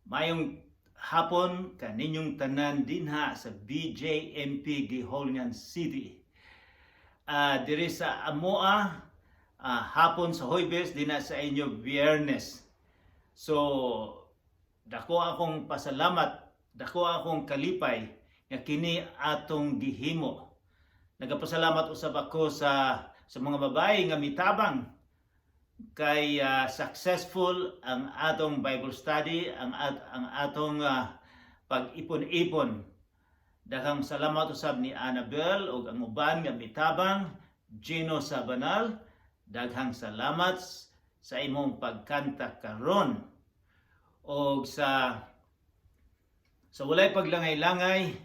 Mayong hapon kaninyong tanan dinha sa BJMP Guihulngan City. Diri sa amoa, hapon sa Huwebes, dinha sa inyo Biyernes. So dako akong pasalamat, dako akong kalipay nga kini atong gihimo. Nagapasalamat usab ako sa mga babae nga mitabang kay successful ang atong Bible study, ang atong pag-ipon-ipon. Daghang salamat usab ni Annabel ug ang uban nga mitabang, Gino Sabanal. Daghang salamat sa imong pagkanta karon. Og sa walay paglangay-langay,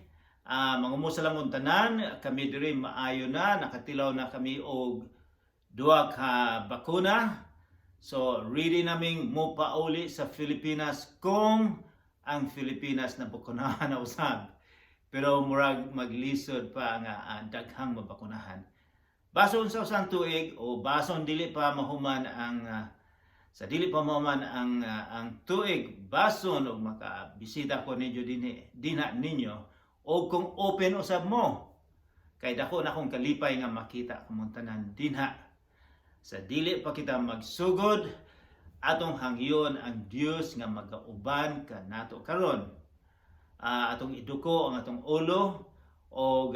mangumusta lang mong tanan, kami diri maayo na, nakatilaw na kami og duha ka bakuna. So ready naming mopauli sa Pilipinas kung ang Pilipinas na bakunahan na usab. Pero murag maglisod pa nga daghang mabakunahan. Bason sa usang tuig o bason dili pa mahuman ang sa dili pa mahuman ang tuig, bason og makabisita ko ninyo dinhi dinha ninyo o kung open usab mo kay dako na akong kalipay nga makita kamong tanan dinha. Sa dili pa kita magsugod, atong hangyon ang Dios nga magauban kanato karon. Atong iduko ang atong ulo o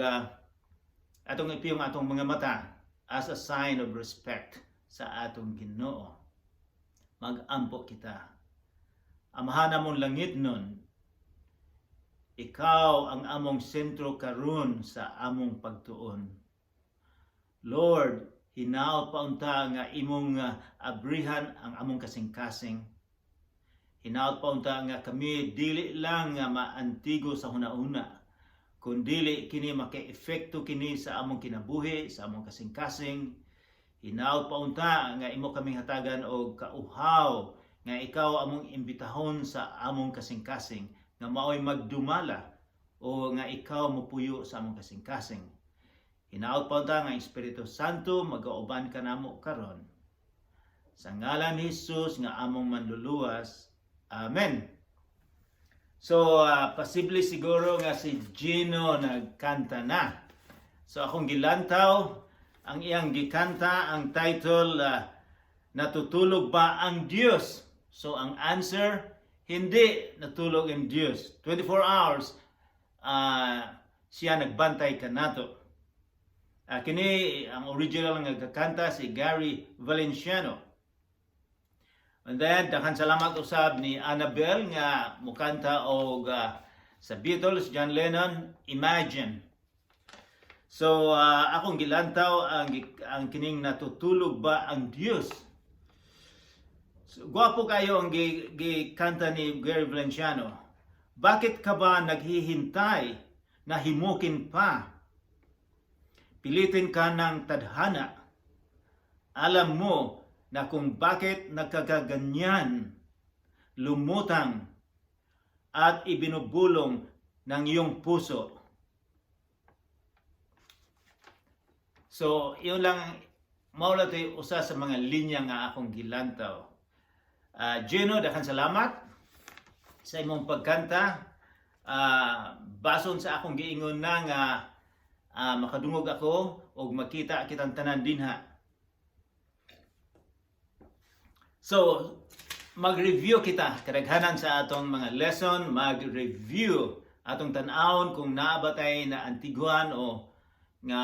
atong ipiyong atong mga mata as a sign of respect sa atong Ginoo. Magampo kita. Amahan namong langitnon, ikaw ang among sentro karon sa among pagtuon. Lord, hinaot pa unta nga imong abrihan ang among kasing-kasing. Hinaot pa unta nga kami dili lang nga maantigo sa hunahuna, kundili kini maka-epekto kini sa among kinabuhi, sa among kasing-kasing. Hinaot pa unta nga imo kaming hatagan og kauhaw nga ikaw among imbitahon sa among kasing-kasing nga maoy magdumala o nga ikaw mopuyo sa among kasing-kasing. Hinaot pa unta nga ang Espiritu Santo magauban kanamo karon. Sa ngalan ni Jesus nga among manluluwas. Amen. So, posible siguro nga si Gino nagkanta na. So, akong gilantaw, ang iyang gikanta, ang title, "Natutulog Ba ang Diyos?" So, ang answer, hindi natulog ang Diyos. 24 hours, siya nagbantay kanato. Kini ang original nga gakanta si Gary Valenciano. And then, daghan salamat usab ni Annabel nga mukanta og sa Beatles, John Lennon, "Imagine." So, akong gilantaw ang kining "Natutulog Ba ang Diyos?" So, gwapo kayo ang gikanta ni Gary Valenciano. Bakit ka ba naghihintay na himukin pa? Pilitin ka ng tadhana. Alam mo na kung bakit nagkakaganyan, lumutang at ibinubulong ng iyong puso. So, yun lang, mao lang ito'y usa sa mga linya nga akong gilantaw. Gino, daghan salamat sa imong pagkanta. Bason sa akong giingon na nga makadungog ako og makita kitang tanan dinha. So, mag-review kita kadaghanan sa atong mga lesson, mag-review atong tan-awon kung naa ba tay na antiguan o nga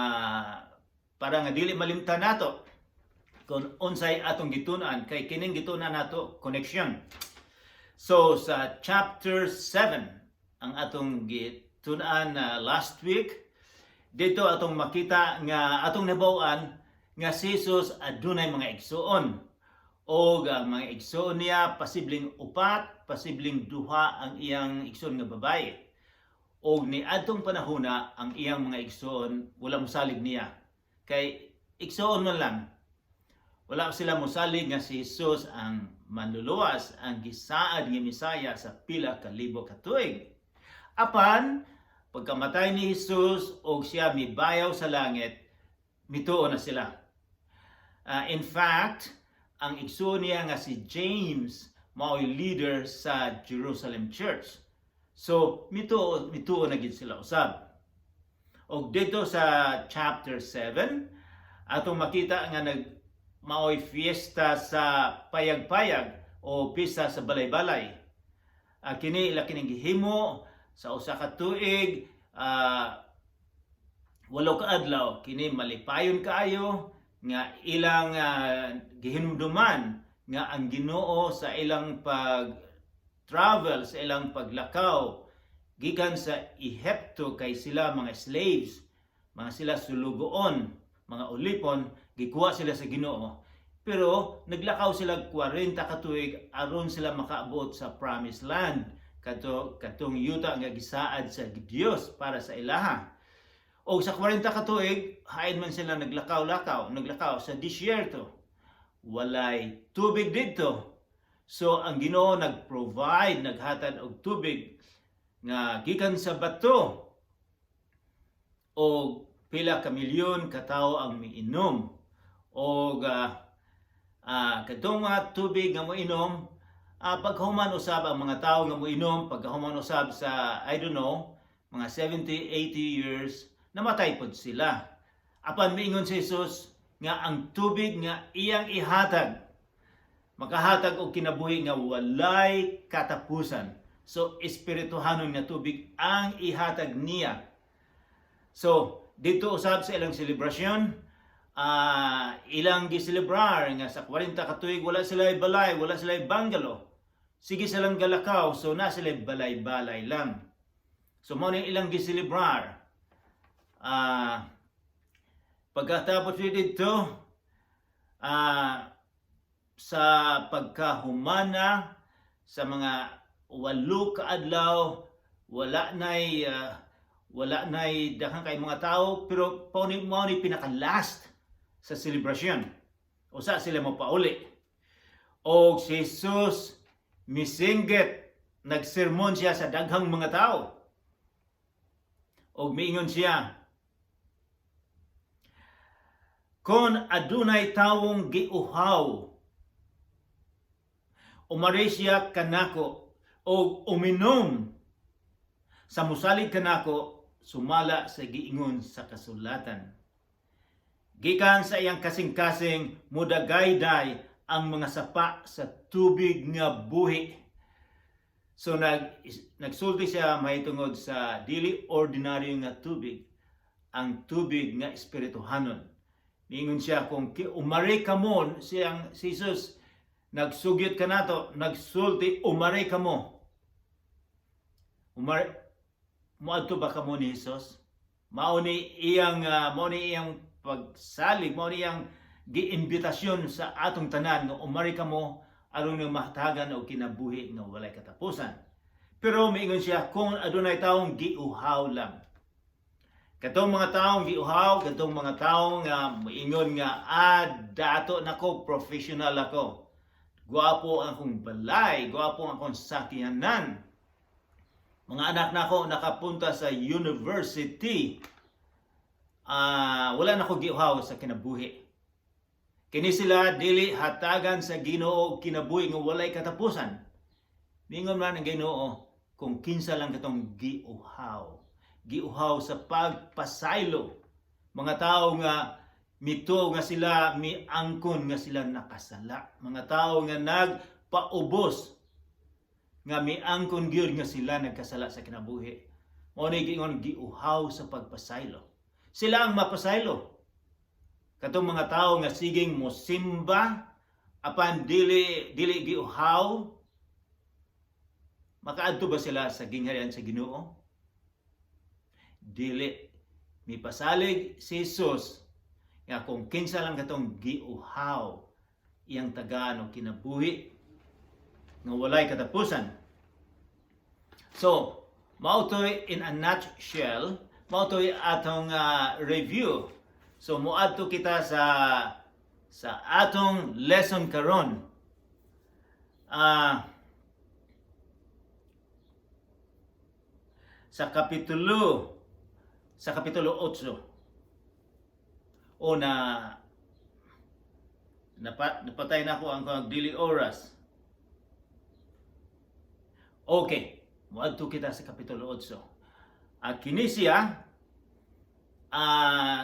para nga dili malimtan nato kung unsay atong gitun-an kay kining gitun-an nato connection. So sa chapter 7 ang atong gitun-an na last week, dito atong makita nga atong nabaw-an nga si Jesus adunay mga igsuon o ang mga igsuon niya posibleng upat, posibleng duha ang iyang igsuon nga babae. Og niadtong panahona ang iyang mga igsuon wala mosalig niya. Kay igsuon man lang. Wala sila mosalig nga si Jesus ang manluluwas, ang gisaad nga Mesaya sa pila ka libo ka tuig. Apan pagkamatay ni Jesus og siya mibayaw sa langit, mituo na sila. In fact, ang igsuon niya nga si James mao'y leader sa Jerusalem Church. So mituo mituo na gid sila usab. Og dito sa chapter 7, atong makita nga nag mao'y fiesta sa payag-payag o pista sa balay-balay. Kini ila kining gihimo sa usa ka tuig, 8 ka adlaw. Kini malipayon kaayo nga ilang gihinumduman nga ang Ginoo sa ilang pag travel, sa ilang paglakaw gikan sa Ehipto, kay sila mga slaves, mga sila sulugoon, mga ulipon, gikuha sila sa Ginoo. Pero naglakaw sila 40 ka tuig aron sila makaabot sa promised land, kadto katong yuta nga gisaad sa Dios para sa ilaha. O sa 40 ka tuig, hain man sila naglakaw-lakaw, naglakaw sa disyerto. Walay tubig didto. So ang Ginoo nag-provide, naghatag og tubig nga gikan sa bato o pila ka milyon ka tawo ang miinom. Og kadtong mga tubig nga moinom, pagkahuman usab ang mga tawo nga moinom, pagkahuman usab sa, I don't know, mga 70, 80 years, namatay pod sila. Apan miingon si Jesus nga ang tubig nga iyang ihatag makahatag og kinabuhi nga walay katapusan. So espirituhanon nga tubig ang ihatag niya. So dito usab sa ilang selebrasyon, ilang giselebrar nga sa 40 ka tuig wala sila balay, wala sila bungalow. Sige silang galakaw, so na sila balay-balay lang. So mao ni ilang giselebrar. Pagkatapos dito, sa pagkahumana sa mga 8 ka adlaw, wala nay daghan kay mga tao, pero mao ni pinaka last sa selebrasyon. Usa sila mo pauli. Og si Jesus misinggit, nagsermon siya sa daghang mga tao. Og miingon siya, "Kon adunay tawong giuhaw, umari siya kanako og uminom sa musalig kanako, sumala sa giingon sa kasulatan. Gikan sa iyang kasing-kasing mudagayday ang mga sapa sa tubig nga buhi." So nagsulti siya mahitungod sa dili ordinaryo nga tubig, ang tubig nga espirituhanon. Niingon siya kung umari kamo, siyang si Jesus nagsugyot kanato, nagsulti, "Umari kamo." Umari, moadto ba kamo ni Jesus? Mao ni iyang pagsalig, mao ni iyang giimbitasyon sa atong tanan nga umari kamo aron nga mahatagan og kinabuhi nga walay katapusan. Pero miingon siya kung adunay taong giuhaw lang. Katong mga taong giuhaw, katong mga taong nga moingon nga, "Ah, dato nako, professional ako. Gwapo ang akong balay, gwapo ang akong sakyanan. Mga anak nako nakapunta sa university. Ah, wala na ko giuhaw sa kinabuhi." Kini sila dili hatagan sa Ginoo og kinabuhi nga walay katapusan. Mingon man ang Ginoo kung kinsa lang katong giuhaw. Giuhaw sa pagpasaylo. Mga tao nga mito nga sila miangkon nga sila nakasala. Mga tao nga nagpaubos nga miangkon gyud nga sila nagkasala sa kinabuhi. Mao ni giingon giuhaw sa pagpasaylo. Sila ang mapasaylo. Katong mga tao nga sigeng mosimba apan dili dili giuhaw, makaadto ba sila sa gingharian sa Ginoo? Dili. Mipasalig si Jesus nga kung kinsa lang katong giuhaw, iyang tagaan og kinabuhi nga walay katapusan. So, mao to'y in a nutshell, mao to'y atong review. So moadto kita sa atong lesson karon. Sa kapitulo 8 o na napatay na ako ang dili oras. Okay, moadto kita sa Kapitulo 8. Kini siya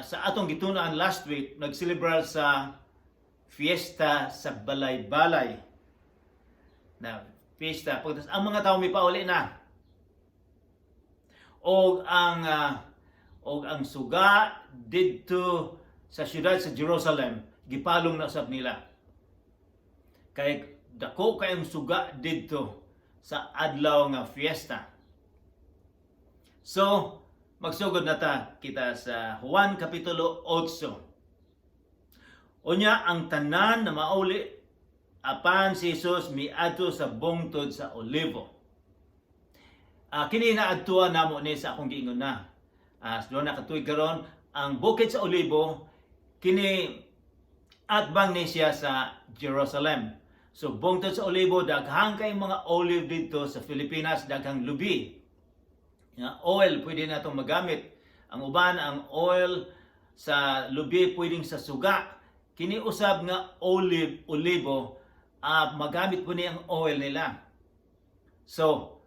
sa atong gitun-an last week, nagselebrar sa fiesta sa balay-balay. Na fiesta pagkas ang mga tao mipauli na. Og ang suga didto sa syudad sa Jerusalem gipalong na usab nila. Kay dako kayong suga didto sa adlaw nga fiesta. So, magsugod na ta kita sa Juan Kapitulo 8. Unya ang tanan na mauli, apan si Jesus miadto sa bungtod sa Olivo. Kini na adtuan namo ni sa akong giingon na. Uh, na katuig karon ang bukid sa Olivo, kini atbang ni siya sa Jerusalem. So bungtod sa Olivo, daghang kay mga olive dito sa Pilipinas, daghang lubi. Nga oil pwede na itong magamit. Ang uban, ang oil sa lubi pwedeng sa suga. Kini usab nga olive, olibo, magamit po ni ang oil nila. So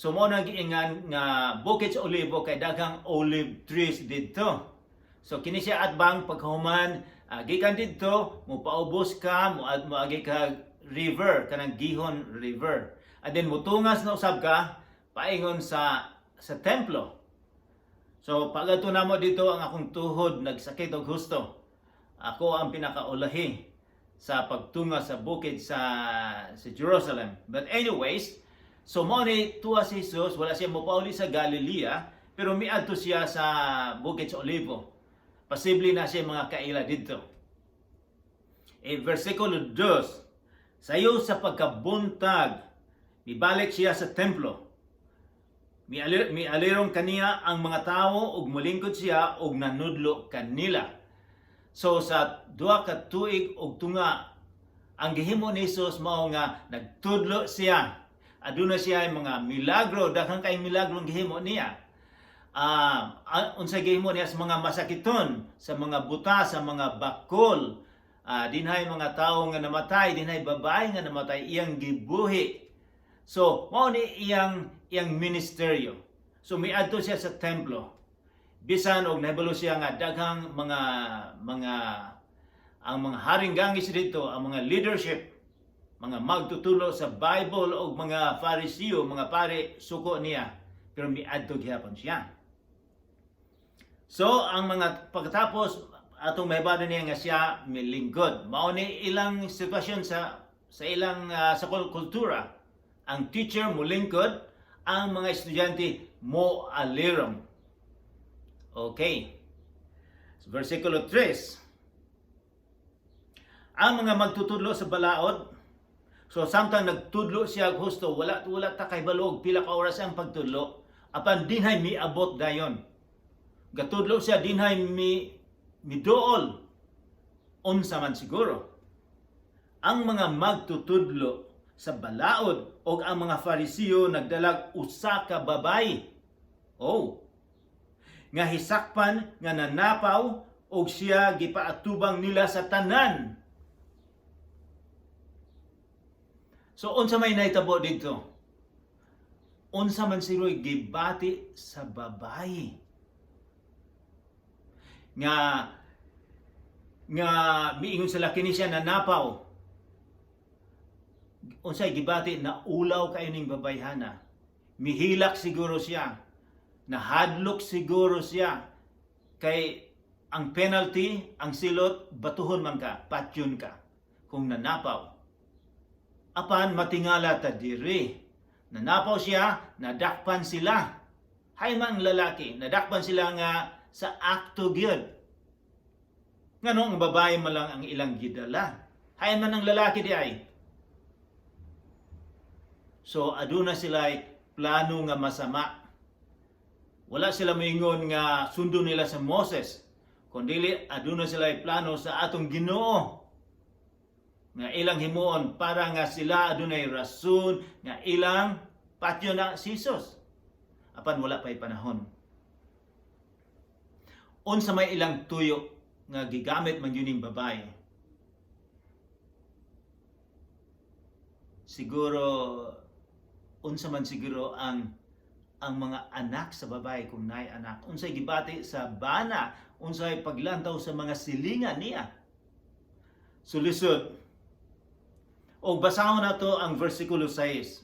mo na giingan nga bukid sa Olibo kay daghang olive trees didto. So kini siya atbang pagkahuman gikan didto, mo paubos ka, mo moagi ka river, kanang Gihon River. And then mutungas na usab ka paingon sa templo. So pagadto namo dito, ang akong tuhod nagsakit og husto. Ako ang pinakaulahi sa pagtunga sa bukid sa Jerusalem. But anyways, so mo ni tuwa si Jesus, wala siya mopauli sa Galilea, pero miadto siya sa bukid sa Olivo. Posible na siya mga kaila didto. E versikulo 2, sayo sa pagkabuntag, mibalik siya sa templo. Mialirong kaniya ang mga tao ug molingkod siya ug nanudlo kanila. So sa 2 ka tuig ug tunga, ang gihimo ni Jesus mao nga nagtudlo siya. Aduna siya mga milagro, daghan kay milagro ang gihimo niya. Unsay gihimo niya sa mga masakiton, sa mga buta, sa mga bakol. Dinhay mga tawo nga namatay, dinhay babae nga namatay, iyang gibuhi. So, mao ni iyang ministeryo. So miadto siya sa templo. Bisan og nahibalo siya nga daghang mga ang mga haring gangis dito, ang mga leadership, mga magtutudlo sa Bible o mga Fariseo, mga pare, suko niya. Pero miadto gihapon siya. So, ang mga pagkatapos, atong mahibalo niya nga siya milingkod. Mao ni ilang sitwasyon sa ilang sa kultura. Ang teacher molingkod, ang mga estudyante mo alirong. Okay. So, versikulo 3. Ang mga magtutudlo sa balaod, so samtang nagtudlo siya husto, wala wala ta kahibalo og pila ka oras ang pagtudlo, apan dinhay miabot dayon. Gatudlo siya, dinhay miduol. Unsa man siguro? Ang mga magtutudlo sa balaod o ang mga Farisiyo nagdalag usa ka babayi. Oh. Nga hisakpan nga nanapaw og siya gipaatubang nila sa tanan. So unsa may nahitabo didto? Unsa man siguro gibati sa babayi nga miingon sila kini siya nanapaw? Unsay gibati? Naulaw kayo ning babayhana, mihilak siguro siya, nahadlok siguro siya, kay ang penalty, ang silot, batuhon man ka, patyon ka kung nanapaw. Apan matingala ta diri, nanapaw siya, nadakpan sila. Hay man lalaki, nadakpan sila nga sa akto gyud. Ngano ang babae man lang ang ilang gidala? Hay man ang lalaki di ay? So aduna sila plano nga masama. Wala sila moingon nga sundo nila sa Moses. Kundili aduna sila plano sa atong Ginoo nga ilang himuon para nga sila adunay rason nga ilang patyo na si Jesus. Apan wala pa'y panahon. Unsa may ilang tuyo nga gigamit man yun ning babae? Siguro Unsa man siguro ang mga anak sa babae kung naay anak? Unsay gibati sa bana? Unsay paglantaw sa mga silingan niya? So lisod. O basahon nato ang versikulo 6.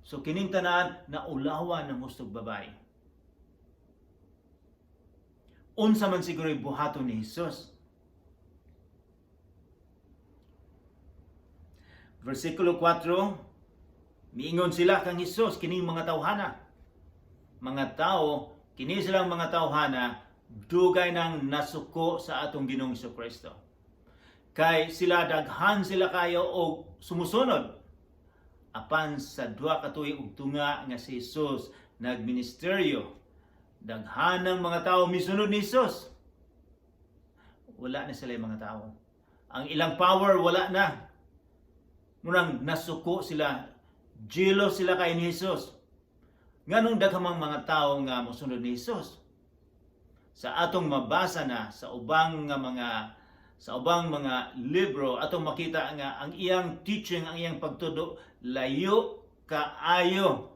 So kining tanan naulawan ng hustog babae. Unsa man siguro buhaton ni Jesus? Versikulo 4, miingon sila kang Hesus, kining mga tawhana. Mga tao, kini silang mga tawhana, dugay nang nasuko sa atong Ginoong Kristo. Kay sila daghan sila kayo og sumusunod. Apan sa 2 ka tuig ug tunga nga si Jesus nagministeryo, daghan ng mga tao misunod ni Jesus. Wala na sila yung mga tao. Ang ilang power, wala na. Murang nasuko sila, jealous sila kay ni Jesus. Nganong daghamang mga tao nga mosunod ni Jesus? Sa atong mabasa na sa ubang mga libro, atong makita nga ang iyang teaching, ang iyang pagtudlo, layo kaayo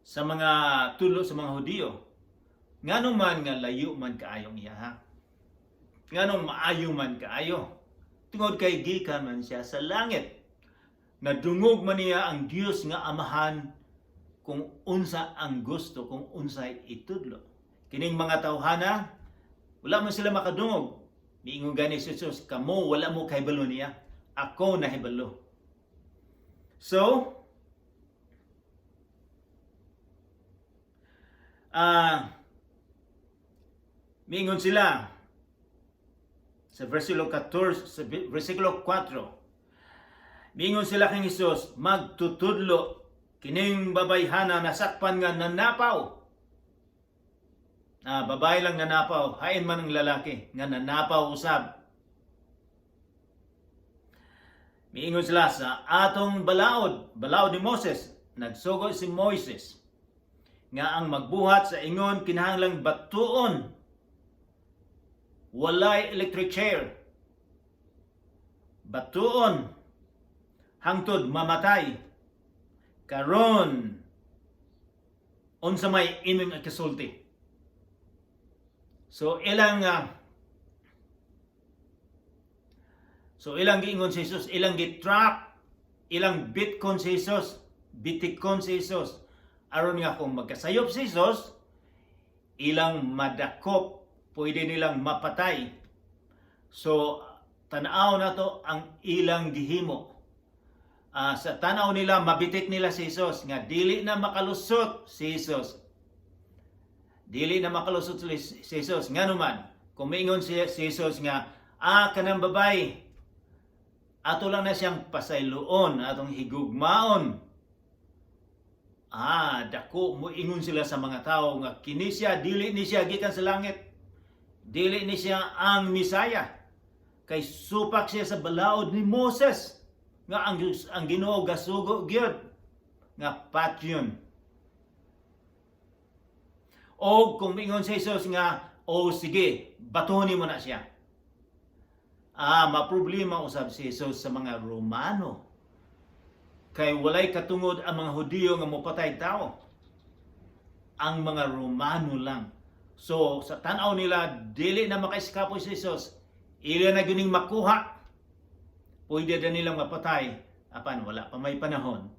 sa mga tulo sa mga Hudiyo. Ngano man nga layo man kaayo iya, ha? Nganong maayo man kaayo? Tungod kay gikan man siya sa langit. Nadungog man niya ang Dios nga Amahan kung unsa ang gusto, kung unsay itudlo. Kining mga tawhana, wala man sila makadungog. Miingon gani si Jesus, "Kamo wala mo kahibalo niya. Ako nahibalo." So, miingon sila sa versikulo 14, sa versikulo 4. Miingon sila kang Jesus, "Magtutudlo, kining babayhana nasakpan nga nanapaw." Babae lang nanapaw, hain man ang lalaki nga nanapaw usab. Miingon sila, "Sa atong balaod, balaod ni Moses, nagsugo si Moises nga ang magbuhat sa ingon kinahanglang batuon. Walay electric chair. Batuon hangtod mamatay. Karon, unsa may imong ikasulti?" So ilang giingon si Jesus, ilang gitrap, ilang bitkon si Jesus, bitikon si Jesus. Aron nga kung magkasayop si Jesus, ilang madakop, pwede nilang mapatay. So tanaw na to ang ilang gihimo. Sa tanaw nila, mabitik nila si Jesus nga dili na makalusot si Jesus. Dili na makalusot si Jesus. Ngano man, kung miingon si Jesus nga, "Kanang babae, ato lang na siyang pasayloon, atong higugmaon." Dako mo ingon sila sa mga tao nga kini siya, dili ni siya gikan sa langit. Dili ni siya ang Misaya. Kay supak siya sa balaod ni Moses nga ang Ginoo gasugo gyud nga patyon. O kung miingon si Jesus nga, "O sige, batuhon mo na siya." Maproblema usab si Jesus sa mga Romano. Kay walay katungod ang mga Hudiyo nga mopatay tao. Ang mga Romano lang. So, sa tanaw nila, dili na makaiskapo si Jesus. Ila na gyud ning makuha. Pwede na nilang mapatay apan wala pa may panahon.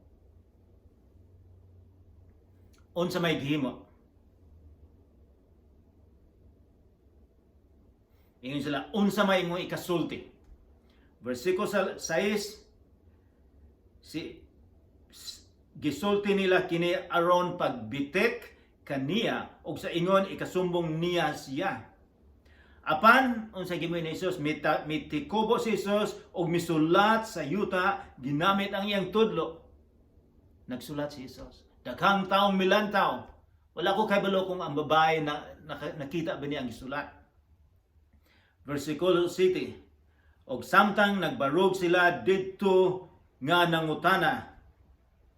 Unsa may gihimo? Ingon sila, "Unsa may imong ikasulti?" Versikulo 6, si gisulti nila kini aron pagbitik kaniya og sa ingon ikasumbong niya siya. Apan unsa gihimo ni Jesus? Mitikubo si Jesus og misulat sa yuta ginamit ang iyang tudlo. Nagsulat si Jesus. Daghang taong milantaw. Wala ko kabalo kung ang babae na nakita ba niya ang gisulat. Versikulo 7. Og samtang nagbarog sila didto nga nangutana,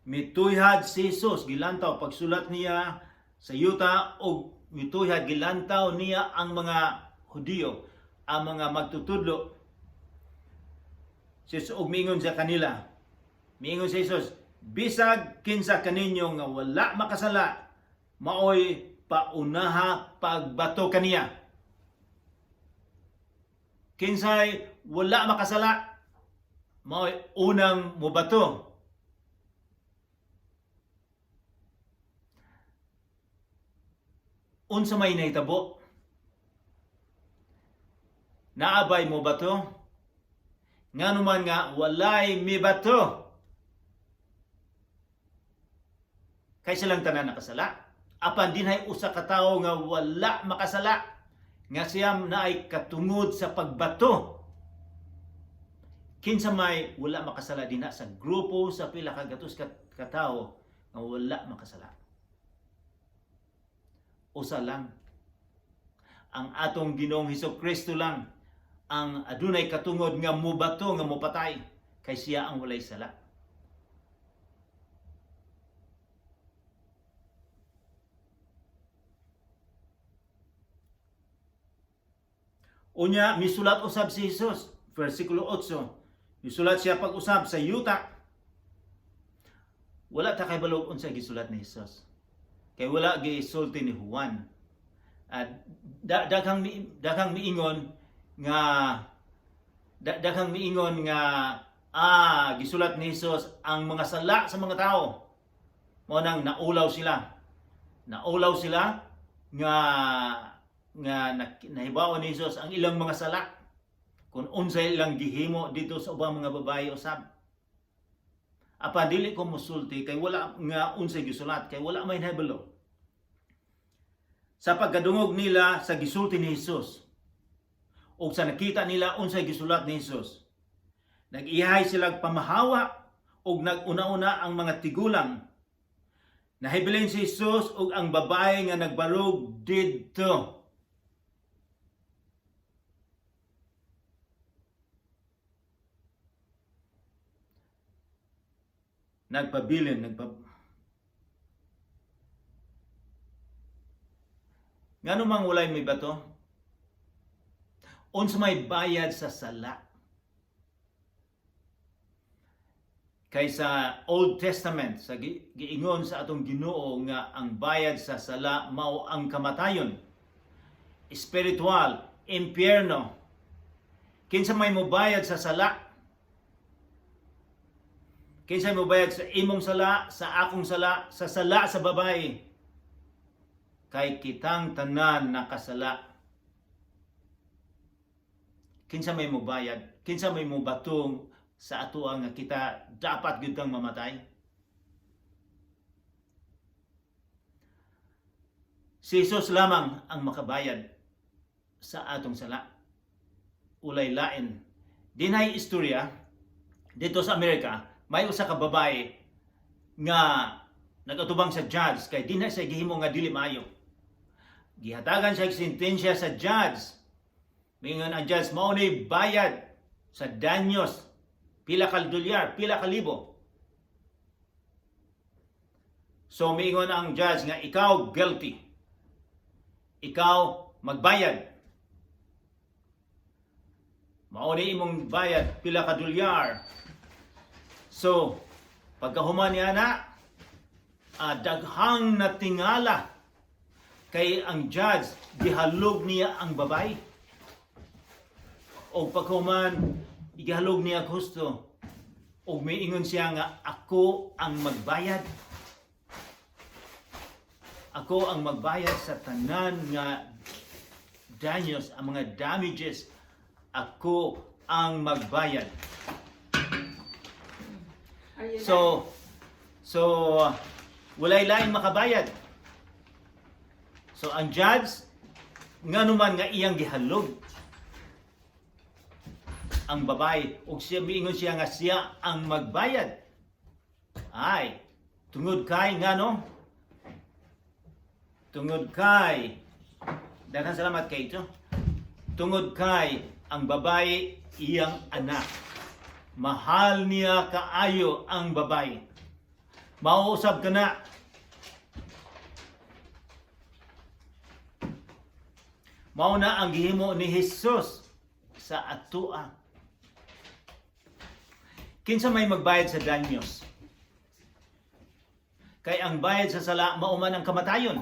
mituyhad si Jesus, gilantaw pagsulat niya sa yuta og mituyhad, gilantaw niya ang mga Hudiyo, ang mga magtutudlo. Si Jesus og miingon sa kanila. Miingon si Jesus, Bisag kinsa kaninyo nga wala makasala, maoy paunaha pagbato kaniya. Kinsay wala makasala, maoy unang mubato. Unsa may nahitabo? Naa bay mobato? Ngano man nga walay mibato? Kay silang tanan nakasala. Apan dinhay usa ka tawo nga wala makasala, nga siya naay katungod sa pagbato. Kinsa may wala makasala dinha sa grupo sa pila ka gatos ka tawo nga wala makasala? Usa lang. Ang atong Ginoong Hesus Kristo lang ang adunay katungod nga mubato, nga mupatay, kay siya ang walay sala. Unya, misulat usab si Jesus, versikulo 8. Misulat siya pag-usab sa yuta. Wala ta kahibalo unsa gisulat ni Jesus, kay wala gisulti ni Juan. At daghang miingon nga gisulat ni Jesus ang mga sala sa mga tao. Mao nang naulaw sila. Naulaw sila nga nahibaw ni Jesus ang ilang mga sala, kung unsay ilang gihimo dito sa ubang mga babae usab. Apan dili ko musulti kay wala nga unsay gisulat, kay wala may nahibalo. Sa pagkadungog nila sa gisulti ni Jesus ug sa nakita nila unsay gisulat ni Jesus, nag-iyahay sila pamahawa ug nag-una-una ang mga tigulang. Nahibilin si Jesus ug ang babae nga nagbarog didto. Nagpabilin, Ngano mang walay may bato? Unsa may bayad sa sala? Kay sa Old Testament, sa giingon sa atong Ginoo nga ang bayad sa sala mao ang kamatayon. Espiritual, impyerno. Kinsa may mobayad sa sala? Kinsa may mobayad sa imong sala, sa akong sala, sa sala sa babae? Kay kitang tanan nakasala. Kinsa may mobayad? Kinsa may mobatong sa atoa nga kita dapat gyud kang mamatay? Si Jesus lamang ang makabayad sa atong sala. Walay lain. Dinhay istorya dito sa Amerika, may usa ka babae nga nagatubang sa judge kay dinha siya gihimo nga dili maayo. Gihatagan siya og sentensya sa judge. Mingon ang judge, mao ni bayad sa danyos, pila ka dolyar, pila ka libo. So miingon ang judge nga ikaw guilty. Ikaw magbayad. Mao ni imong bayad, pila ka dolyar. So pagkahuman niya na, daghang natingala kay ang judge gihalog niya ang babae. O pagkahuman gihalog niya gusto og miingon siya nga ako ang magbayad. Ako ang magbayad sa tanan nga danyos, ang mga damages. Ako ang magbayad. Are you So, walay laing makabayad. So, ang judge, ngano man nga iyang gihalog ang babae ug siya miingon siya nga siya ang magbayad. Ay, tungod kay ngano? Tungod kay, daghang salamat kay ito. Tungod kay ang babae iyang anak. Mahal niya kaayo ang babae. Mao usab kana. Mao na ang gihimo ni Jesus sa atoa. Kinsa may magbayad sa danyos? Kay ang bayad sa sala mao man ang kamatayon.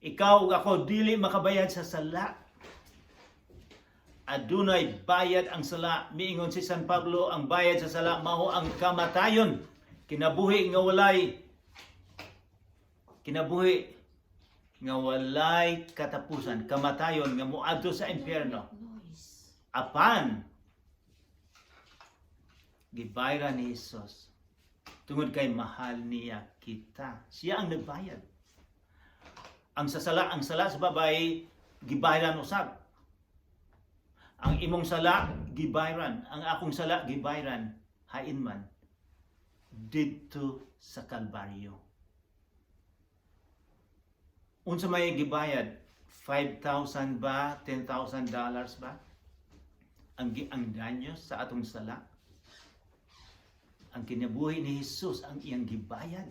Ikaw ug ako dili makabayad sa sala. Adunay bayad ang sala. Miingon si San Pablo, ang bayad sa sala mao ang kamatayon. Kinabuhi nga walay katapusan, kamatayon nga moadto sa impyerno. Noise. Apan gibayran ni Jesus tungod kay mahal niya kita. Siya ang nagbayad. Ang sala sa babae gibayran usab. Ang imong sala gibayran, ang akong sala gibayran hain man didto sa Kalbaryo. Unsa may gibayad? 5,000 ba? $10,000 ba? Ang danyo sa atong sala. Ang kinabuhi ni Jesus ang iyang gibayad.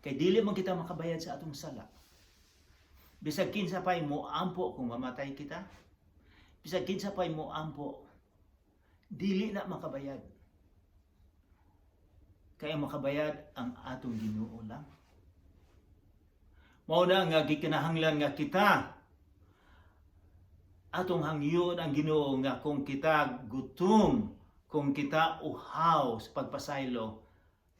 Kay dili man kita makabayad sa atong sala. Bisag kinsa pay mo ampo kung mamatay kita. Bisag kinsa pay mo ampo, dili na makabayad. Kaya makabayad ang atong Ginoo lang. Mao na nga gikinahanglan nga kita atong hangyoon ang Ginoo nga kung kita gutom, kung kita uhaw sa pagpasaylo,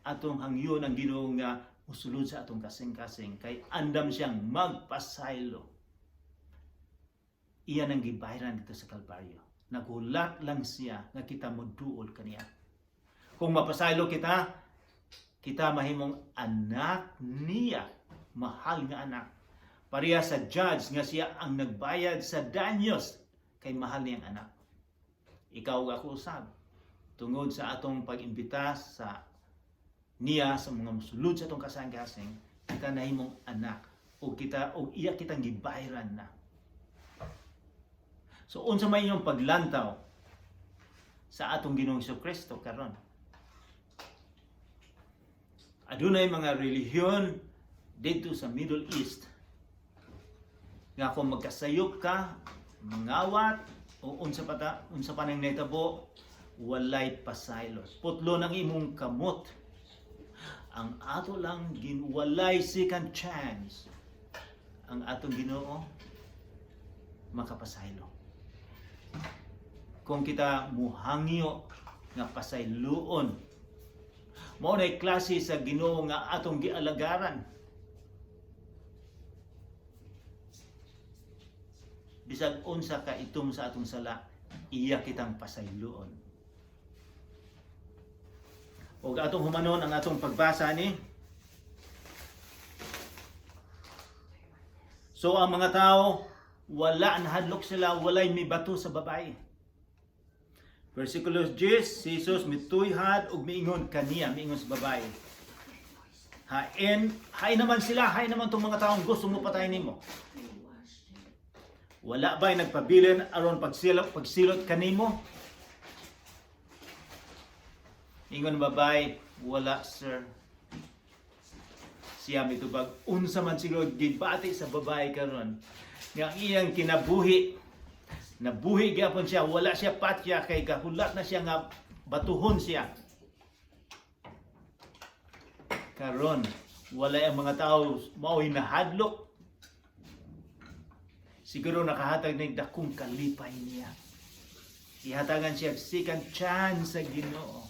atong hangyoon ang Ginoo nga musulod sa atong kasing-kasing kay andam siyang magpasaylo. Iyan ang gibayran didto sa Kalbaryo. Naghulat lang siya nga kita moduol kaniya. Kung mapasaylo kita, kita mahimong anak niya, mahal nga anak. Pareha sa judge nga siya ang nagbayad sa danyos kay mahal niyang anak. Ikaw ug ako usab tungod sa atong pag-imbita sa niya sa mga musulod sa atong kasing-kasing, kita nahimong anak o kita og iya kitang gibayran na. So unsa may inyong paglantaw sa atong Ginoong Kristo karon? Adunay mga relihiyon didto sa Middle East nga kung magkasayop ka, mangawat o unsa pa nang nahitabo, walay pasaylo. Putlo ng imong kamot. Ang ato lang walay second chance. Ang atong Ginoo makapasaylo. Kung kita muhangyo nga pasayloon, mao nay klase sa Ginoo nga atong gialagaran. Bisag unsa ka itom sa atong sala, iya kitang pasayloon. Ug atong humanon ang atong pagbasa ni. So ang mga tao, wala, nahadlok sila, walay mibato sa babae. Versikulo 10, si Jesus mituyhad ug miingon kaniya, miingon sa babae. Hain, hain naman sila, hain naman tong mga taong gusto mo patayin nimo. I washed it. Wala ba'y nagpabilin aron pagsilot kanimo? Ingon babae, "Wala, sir." Siya mitubag, unsa man siguro gibati sa babae karon nga ang iyang kinabuhi, nabuhi gyapon siya, wala siya patya kay gahulat na siya nga batuhon siya. Karon, wala ang mga tao, mao'y nahadlok. Siguro nakahatag ng dakong kalipay niya. Ihatagan siya og second chance sa Ginoo.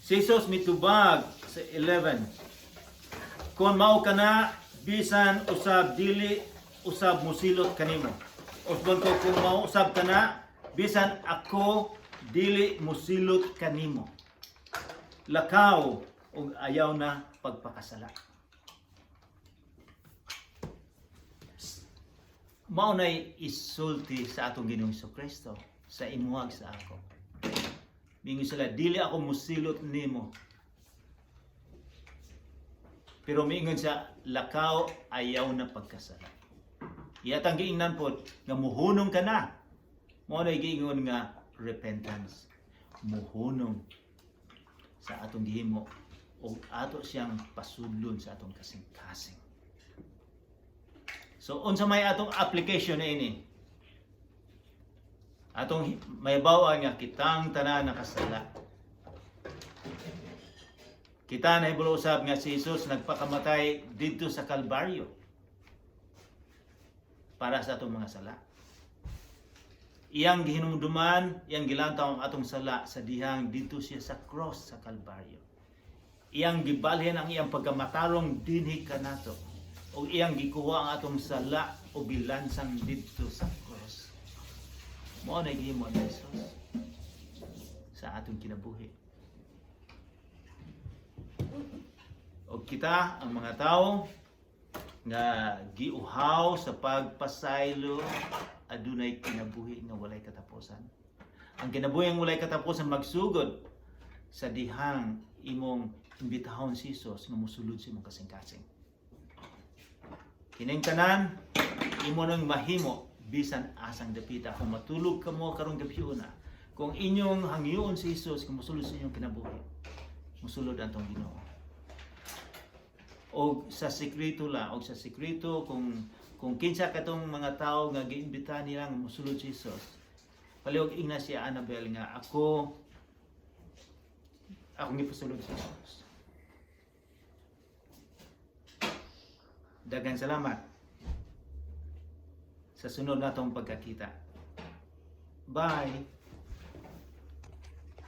Si Jesus mitubag sa 11. "Kung mao ka na, bisan usab dili usab musilot kanimo. Usbon ko kung mao usab ka na, bisan ako dili musilot kanimo. Lakaw ug ayaw na pagpakasala." Mao nay isulti sa atong Ginoong Kristo sa imuhag sa ako. Mingon sila, "Dili ako musilot nimo." Pero miingon siya, "Lakaw, ayaw na pagkasala." Iyatang giingnan pod nga muhunong ka na. Mao na giingon nga repentance. Muhunong sa atong gihimo o ato siyang pasudlon sa atong kasing-kasing. So unsa may atong application na ini? Atong may bawa nga kitang tanan nakasala. Kita nahibalo usab nga si Jesus nagpakamatay didto sa Kalbaryo para sa atong mga sala. Iyang gihinumduman, iyang gilantaw ang atong sala sa dihang didto siya sa cross sa Kalbaryo. Iyang gibalhin ang iyang pagkamatarong dinhi kanato ug iyang gikuha ang atong sala ug gilansang didto sa cross. Mao na gihimo ni Jesus sa atong kinabuhi. Og kita, ang mga tao nga giuhaw sa pagpasaylo, adunay kinabuhi nga walay katapusan. Ang kinabuhi nga walay katapusan magsugod sa dihang imong imbitahon si Jesus nga mosulod sa imong kasing-kasing. Kining tanan imo nang mahimo bisan asang dapita. Kung matulog kamo karong gabiuna, kung inyong hangyoon si Jesus nga mosulod sa inyong kinabuhi, mosulod ang atong Ginoo. Og sa sekreto la, og sa sekreto, kung kinsa katong mga tawo nga giimbita nila nga mosulod si Jesus, palihog ingna si Annabel nga ako akong gipasulod si Jesus. Daghang salamat sa sunod natong pagkakita. Bye.